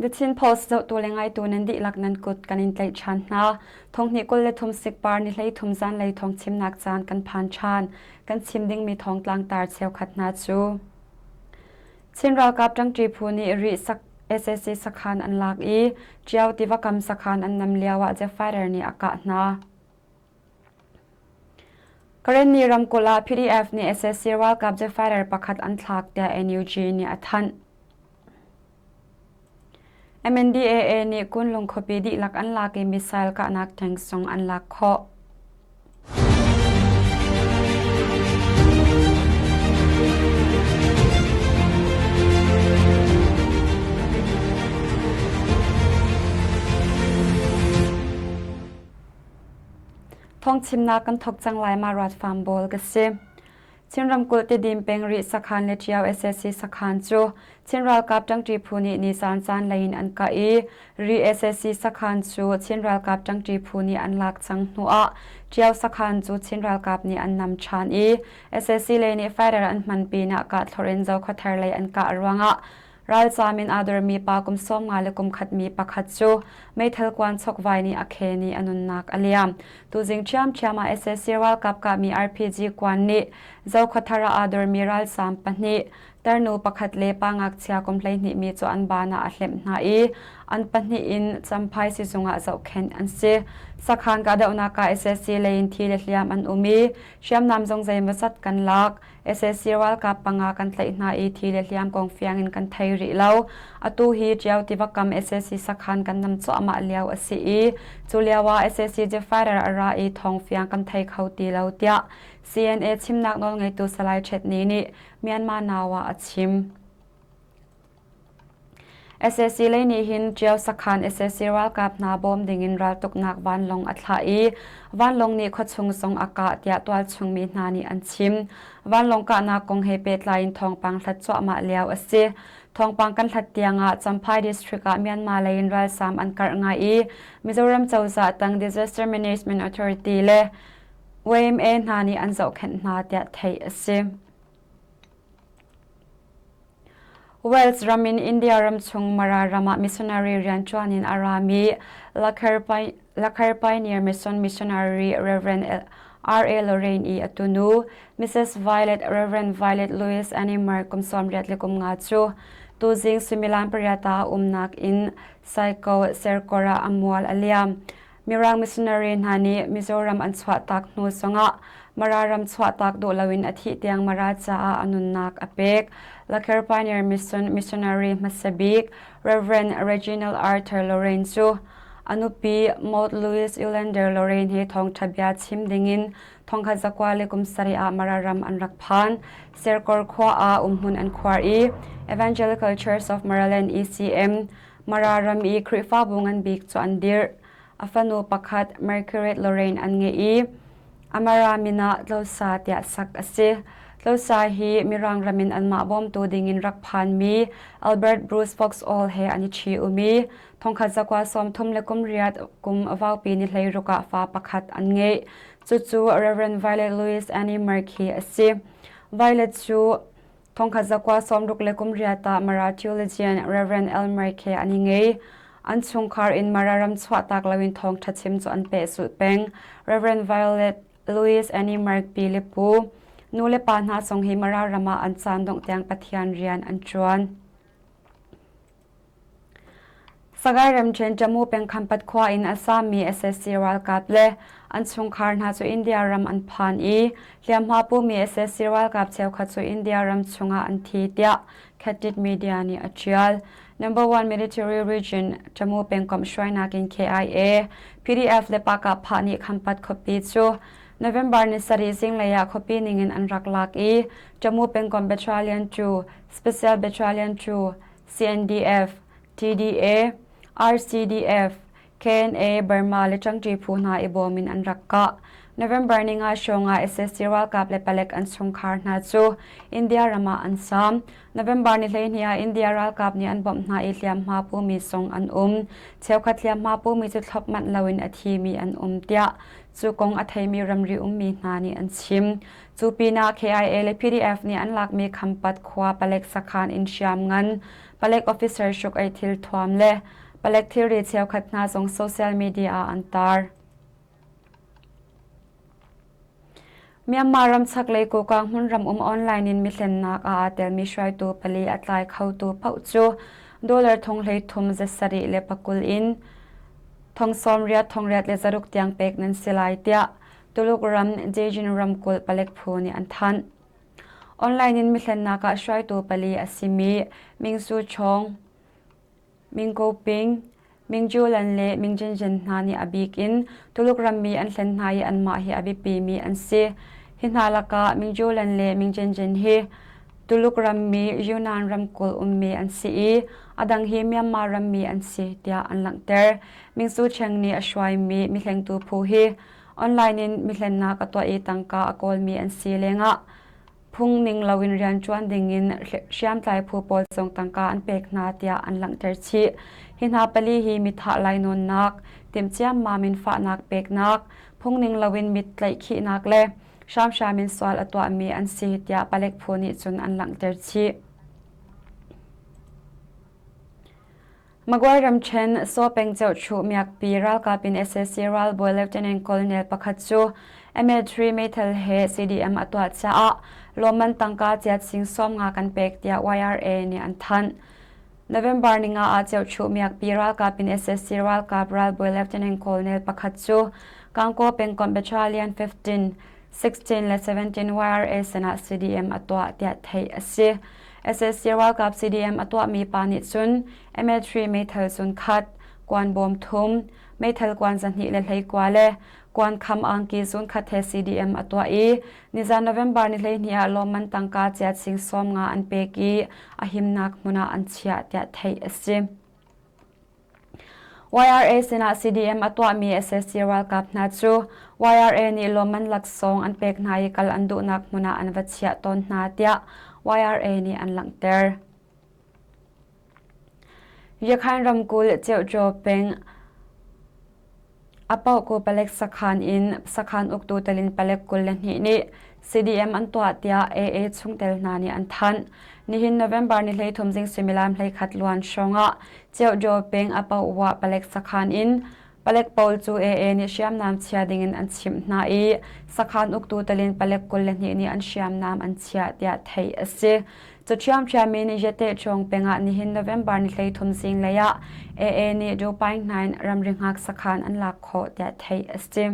The Chin Post zohtu le ngaitu nan dihlak nan kut kan in tlaih ṭhan hna. Thonghnih 23 sikpar ni 13 zanlei thawng chimnak caan kan phan ṭhan. Kan chim dingmi thawngtlang tar cheukhat hna cu Chin ralkap ṭangṭi phu nih Rih sak sac sakhan an lak i Ṭio tiva kam sakhan an nam lioah jet fighter nih a kah hna. Karenni ramkulh ah PDF nih sac ralkap jet fighter pakhat an thlak tiah NUG nih a thanh. MNDAA nih Kunlung khuapi dihlak an lak i missile kahnak tank zong an lak khawh. Thawngchimnak kan thawk cang lai ma Rat Farm Bawl ka si. Chin ramkulh Tidim peng Rih sakhan le Ṭio sac sakhan cu Chin ralkap ṭangṭi phu nih nizan zaanlei in an kah i Rih sac sakhan cu Chin ralkap ṭangṭi phu nih an lak cang hnuah Ṭio sakhan cu Chin ralkap nih an nam ṭhan i sac lei nih fighter an hman pinah kahthlorh in Zokhawthar lei an kah ruangah Ralzaam in aa dormi pa kum 50 le kum khatmi pakhat cu meithal kuan chokvai nih a khen i a nunnak a liam. Tuzing ṭhiamṭhiam ah sac ralkap kahmi RPG kuan nih Zokhawthar ah aa dormi ralzaam pahnih, tarnu pakhat le pa ngakchia kum 12 mi cu an baan ah a hlemh hna i an pahnih in Champhai sizung ah zohkhenh an si. Sakhan kahdohnak ah sac lei in thi le hliam an um i hriamnam zong zeimawzat kan lak. Sac ralkap panga kan tlaih hna i thi le hliam kong fiang in kan thei rih lo. Atu hi Ṭio tiva kam sac sakhan kan nam cuahmah lio a si i cu lio ah sac jet fighter a ra i thawng fiang kan thei kho ti lo tiah CNA chimnak nawlngeitu Salai Htet Ni nih Myanmar Now ah a chim. Sac lei nih hin Ṭio sakhan sac ralkap hna bawm dingin raltuknak vanlawng a thlah i vanlawng nih khuachung zong a kah tiah tualchung mi hna nih an chim. Vanlawng kahnak kong he pehtlai in thawngpang hlat cuahmah lio a si. Thawngpang kan hlat tiangah Champhai district ah Myanmar lei in ralzaam an karh ngai i Mizoram cozah tang Disaster Management Authority le YMA hna nih an zohkhenh hna tiah theih a si. Wales ram in India ram chung Mara ram ah missionary rianṭuan in a rami Lakher Pioneer Mission missionary Rev. R.A. Lorraine i a tunu Mrs. Violet Rev. Violet Louis Animer kum 85 cu tuzing suimilam pariat ah umnak in Saiko Serkor ah a mual a liam. Mirang missionary hna nih Mizoram an chuahtak hnu zongah Mara ram chuahtak duh loin a thih tiang Mara caah a nunnak a pek. Lakher Pioneer Mission missionary hmasa bik Reverend Reginald Arthur Lorraine cu a nupi Maud Louise Ulander Lorraine he thawngṭha bia chim dingin thongkhat zakua le kum sarih ah Mara ram an rak phan. Serkor khua ah umhmun an khuar i Evangelical Church of Maraland ECM Mara ram i Khrihfabu ngan bik cu an dirh. A fanu pakhat Margaret Lorraine an ngeih i Amara min ah Tlosa tiah sak a si. Tlosa hi Mirang ram in anmah bawmtu dingin rak phanmi Albert Bruce Foxall he an i ṭhi-um i thongkhat zakua sawmthum le kum riat kum vaupi ni hleiruk ah fa pakhat an ngeih. Cucu Reverend Violet Louise Annie Merck hi a si. Violet cu Thongkhat zakua sawmruk le kum riat ah Mara theologian Reverend Elmer he an i ngei. An chungkhar in Mara ram chuahtak loin thawngṭha chim cu an pehzulh peng. Reverend Violet Louis Annie Mark pi le pu nu le pa hna zong hi Mara ram ah an caan dongh tiang Pathian rian an ṭuan. Sagaing ramṭhen Jammu peng Khampat khua in a sami sac ralkap le an chungkhar hna cu India ram an phan i hliamhma pumi sac ralkap cheukhat cu India ram chungah an thi tiah Khatit Media nih a ṭial. Number One Military Region Jammu pengkomh hruainak in KIA, PDF le Pakah nih Khampat khuapi cu November ni sarih zinglei ah khuapi ningin an rak lak i Jammu pengkomh Battalion 2, Special Battalion 2, CNDF, TDA, RCDF, KNA, Burma le ṭangṭi phu hna i bawm in an rak kah. November ninga hrawng ah sac ralkap le palek an chungkhar hna cu India ram ah an saam. November ni 12 ah India ralkap nih an bawmh hna i hliamhma pumi zong an um. Cheukhat hliamhma pumi cu thlop manh loin a thimi an um tiah cu kong a theimi ramri ummi hna nih an chim. Cu pinah KIA le PDF nih an lakmi Khampat khua palek sakhan in hriamngan, palek officer hruk ei thil thuam le palek thilri cheukhat hna zong social media ah an tar. Myanmar ram chaklei Kokang hmunram um online in mihlennak ah aa telmi hruaitu pali a tlai khotu paoh cu dollar thong 13 7 le 20 in thong 80 thong riat le zaruk tiang pek nan si lai tiah Tuluk ram Zhejiang ramkulh palek phu nih an thanh. Online in mihlennak ah hruaitu pali a simi Ming Su Chong, Mingko Ping, Mingjulan le Mingjinjin hna nih a bik in Tuluk rammi an hlen hna i anmah hi a biapimi an si. Hi hna lakah Mingjulan le Mingjinjin hi Tuluk rammi Yunnan ramkulh ummi an si i a dang hi Myanmar rammi an si tiah an langhter. Mingsu Cheng nih a hruaimi mihlengtu phu hi online in mihlennak a tuah i tangka a kawlmi an si lengah phung ning loin rianṭuan dingin hriamtlai phu pawl zong tangka an pek hna tiah an langhter chih. Hi hna pali hi mithah lainawnnak, timhciammam in fahnak peknak, phung ning loin mit tlaihkhihnak le hramhram in sual a tuahmi an si tiah palek phu nih cun an langhter chih. Magway ramṭhen Saw peng Ceuhchuh miakpi ralkap in sac ralbawi Lieutenant Colonel pakhat cu MA3 meithal he CDM a tuah caah lawmman tangka ciat sing 50 kan pek tiah YRA nih an thanh. November ninga ah Ceuhchuh miakpi ralkap in sac ralkap ralbawi Lieutenant Colonel pakhat cu Kangkaw pengkomh Battalion 15, 16 le 17 YRA sinah CDM a tuah tiah theih a si. Sac ralkap CDM a tuahmi pa nih cun MA3 meithal zun khat, kuan bawm thum, meithal kuan 2 le 19 le kuan kham angki zun khat he CDM a tuah i nizan November ni 12 ah lawmman tangka ciat sing 50 an pek i a himnak hmun ah an chiah tiah theih a si. YRA sinah CDM a tuahmi sac ralkap hna cu YRA nih lawmman laksawng an pek hna i kal an duhnak hmun ah an va chiah tawn hna tiah YRA nih an langhter. Yakhain ramkulh Ceuhjaw peng Apaohku palek sakhan in sakhan uktu telin palek 22 nih CDM an tuah tiah AA chungtel hna nih an thanh. Nihin November ni 13 zing suimilam 11 luan hrawngah Ceuhdaw peng Apaohwa palek sakhan in palek pawl cu AA nih hriamnam chia dingin an chimh hna i sakhan uktu telin palek 22 nih an hriamnam an chiah tiah theih a si. Cu ṭhiamṭhiam in Yate Chawng peng ah nihin November ni 13 zinglei ah AA nih Dopaing Hnain ramri hngak sakhan an lak khawh tiah theih a si.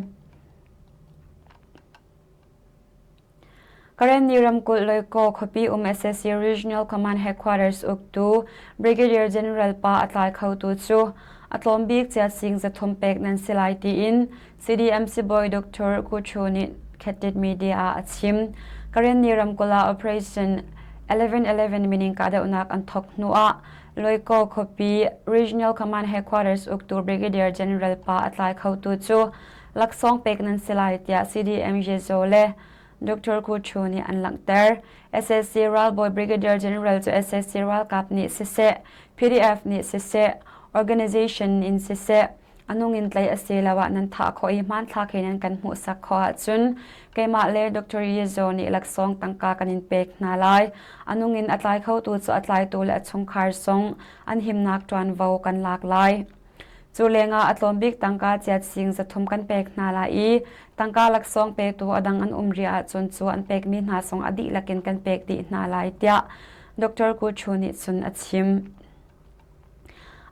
Karenni ramkulh Loikaw khuapi um sac Regional Command Headquarters uktu Brigadier General pa a tlai khotu cu a tlawm bik ciat sing 300 pek nan si lai tiin CDM sibawi Dr. Kuchu nih Khettit Media ah a chim. Karenni ramkulh ah Operation 1111 mining kahdohnak an thawk hnuah Loikaw khuapi Regional Command Headquarters uktu Brigadier General pa a tlai khotu cu laksawng pek nan si lai tiah CDM Yezo le Dr. Kuchu nih an langhter. Sac ralbawi Brigadier General cu sac ralkap nih siseh, PDF nih siseh, organization in siseh, A nung in tlaih asiloah nan thah khawh i hmanthlak he nan kan hmuhsak khawh ahcun keimah le Dr. Yezo nih laksawng tangka kan in pek hna lai. A nung in a tlai khotu cu a tlaitu le a chungkhar zong an himnak ṭuanvo kan lak lai. Cu lengah a tlawm bik tangka ciat sing 300 kan pek hna lai i tangka laksawng petu a dang an um rih ahcun cu an pekmi hna zong a dihlak in kan pek dih hna lai tiah Dr. Kuchu nih cun a chim.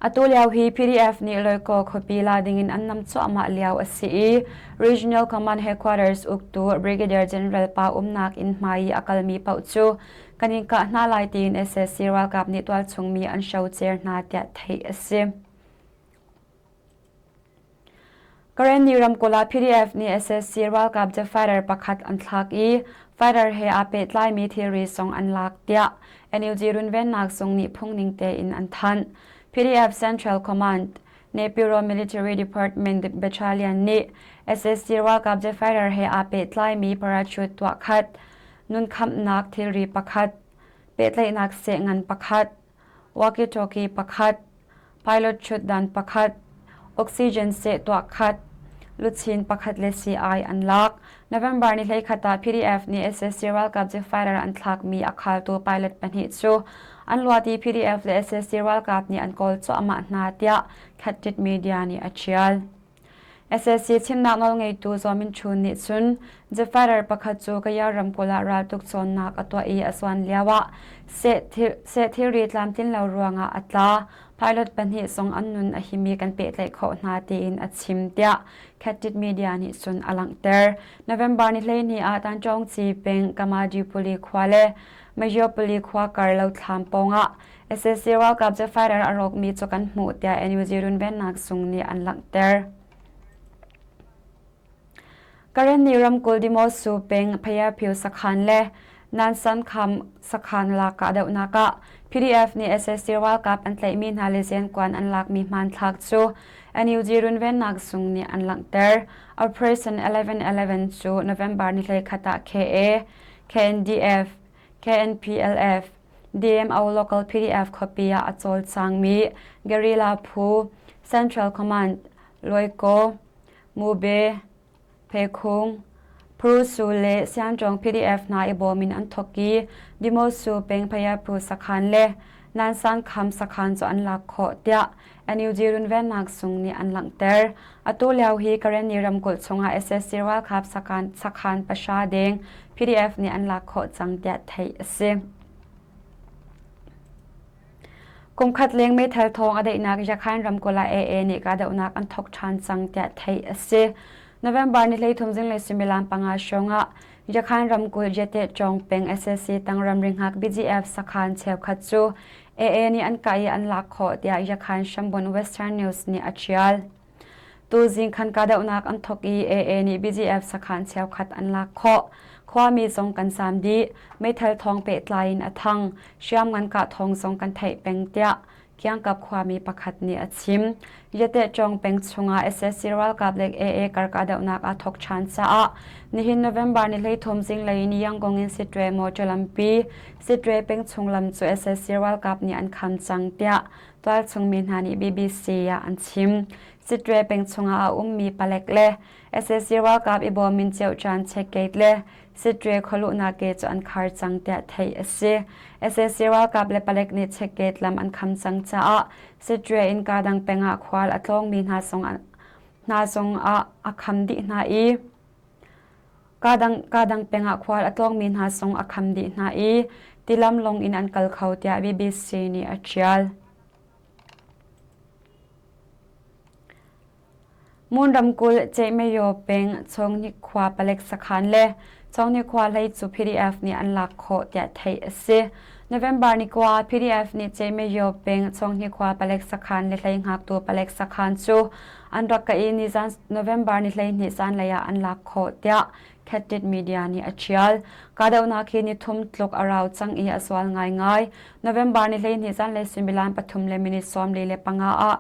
Atu lio hi PDF nih Loikaw khuapi la dingin an nam cuahmah lio a si i Regional Command Headquarters uktu Brigadier General pa umnak inn hmai i a kalmi paoh cu kan in kah hna lai tiin sac ralkap nih tualchung mi an hrocer hna tiah theih a si. Karenni ramkulh ah PDF nih sac ralkap jet fighter pakhat an thlak i fighter he aa pehtlaimi thilri zong an lak tiah NUG runvennak zung nih phungning tein an thanh. PDF Central Command. Naypyidaw Military Department Battalion nih sac ralkap jet fighter he aa pehtlaimi parachute tuahkhat, nunkhamhnak thilri pakhat, pehtlaihnak seh ngan pakhat, walkie-talkie pakhat, pilot ṭhutdan pakhat, oxygen seh tuahkhat, luchin pakhat le sii-ai an lak. November ni 11 ah PDF nih sac ralkap jet fighter an thlakmi a khaltu pilot pahnih cu an luat i PDF le sac ralkap nih an kawl cuahmah hna tiah Khat Media nih a ṭial. Sac chimnak nawlngeitu Zaw Min Chun nih cun jet fighter pakhat cu Kayar ramkulh ah raltuk cawnnak a tuah i a zuan lioah seh thilri tlamtlin lo ruangah a tla. Pilot pahnih zong an nun a himi kan pehtlaih khawh hna tiin a chim tiah Khatit Media nih cun a langhter. November ni 12 ah Tanchawngci peng Kamadipuli khua le Mayopuli khua kar lothlam pawngah sac ralkap jet fighter a rawkmi cu kan hmuh tiah NUG runvennak zung nih an langhter. Karenni ramkulh Dimosu peng Phayaphiu sakhan le Nansan kham sakhan lak kahdohnak ah PDF nih sac ralkap an tlaihmi hna le zenkuan an lakmi hmanthlak cu NUG runvennak zung nih an langhter. Operation 1111 cu November ni 11 ah KA, KNDF, KNPLF, DMO local PDF khuapi ah a cawlcangmi guerrilla phu Central Command, Loikaw, Mube, Phekhung, Prusu le Siangṭawng PDF hna i bawm in an thawk i Dimosu peng Phayaphu sakhan le Nansan kham sakhan cu an lak khawh tiah NUG runvennak sung nih an langhter. Atu lio hi Karenni ramkulh chungah sac ralkap sakhan pahra deng PDF nih an lak khawh cang tiah theih a si. Kumkhat leng meithal thawng a daihnak Yakhain ramkulh ah AA nih kahdohnak an thawk ṭhan cang tiah theih a si. November ni 13 zinglei suimilam panga hrawng ah Yakhain ramkulh Jete Chawng peng sac tang ramri hngak BGF sakhan cheukhat cu AA nih an kah i an lak khawh tiah Yakhain hrambon Western News nih a ṭial. Tuzing khan kahdohnak an thawk i AA nih BGF sakhan cheukhat an lak khawh. Khuami zong kan zaam dih. Meithal thawng pehtlai in a thang. Hriamngan kah thawng zong kan theih peng tiah Kiangkap khuami pakhat nih a chim. Yatehṭawng peng chungah sac ralkap le AA kar kahdohnak aa thawk ṭhan caah nihin November ni 13 zinglei in Yangon in Sittwe motor lampi Sittwe peng chung lam cu sac ralkap nih an kham cang tiah tualchung mi hna nih BBC ah an chim. Sittwe peng chungah a ummi palek le sac ralkap i bawm in Ceuchan checkgate le Sittwe khualuhnak ke cu an khar cang tiah theih a si. Sac ralkap le palek nih checkgate lam an kham cang caah Sittwe in kadang peng ah khual a tlawngmi hna zong ah a kham dih hna i kadang peng ah khual a tlawngmi hna zong a kham dih hna i tilam lawng in an kal kho tiah BBC nih a ṭial. Mon ramkulh Ceihmayo peng Chawngnik khua palek sakhan le Chawngnik khua hlei cu PDF nih an lak khawh tiah theih a si. November ni kua PDF nih Ceihmayo peng Chawngnik khua palek sakhan le hlei hngaktu palek sakhan cu an rak kah i nizan November ni 12 zanlei ah an lak khawh tiah Khattit Media nih a ṭial. Kahdohnak hi ni thum tluk a rau cang i a zual ngaingai. November ni 12 zanlei suimilam pathum le minute 45 ah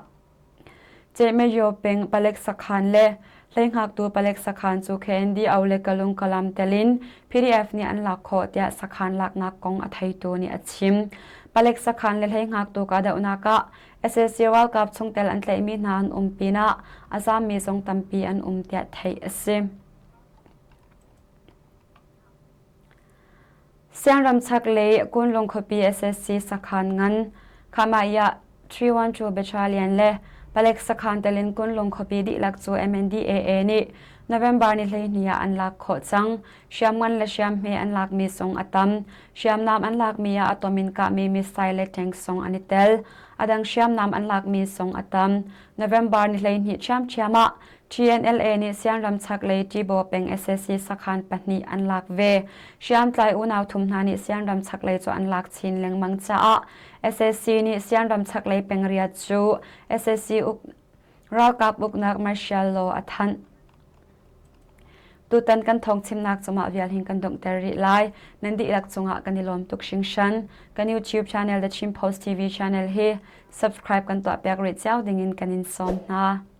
Cehmayo peng palek sakhan le hleihngaktu palek sakhan cu KNDO le Kalung Kalam tel in PDF nih an lak khawh tiah sakhan laknak kong a theitu nih a chim. Palek sakhan le hleihngaktu kahdohnak ah sac ralkap chungtel an tlaihmi hna an um pinah a zaammi zong tampi an um tiah theih a si. Siangram chaklei Kunlung khuapi sac sakhan ngan Khamaiah 312 Battalion le palek sakhan tel in Kunlung khuapi dihlak cu MNDAA nih November ni 12 ah an lak khawh cang. Hriamngan le hriamhme an lakmi zong a tam. Hriamnam an lakmi ah a tom in kahmi missile le tank zong an i tel. A dang hriamnam an lakmi zong a tam. November ni 12 ṭhiamṭhiam ah TNLA nih Sianram chaklei Tibaw peng sac sakhan pahnih an lak ve. Hriamtlai unau thum hna nih Sianram chaklei cu an lak chin lengmang caah sac nih Sianram chaklei peng riat cu sac uk ralkap uknak martial law a thanh. Tutan kan thawng chimnak cungah vial hin kan donghter rih lai. Nan dihlak cungah kan i lawm tuk hringhran. Kan YouTube channel The Chin Post TV channel hi subscribe kan tuah piak rih cio dingin kan in sawm hna.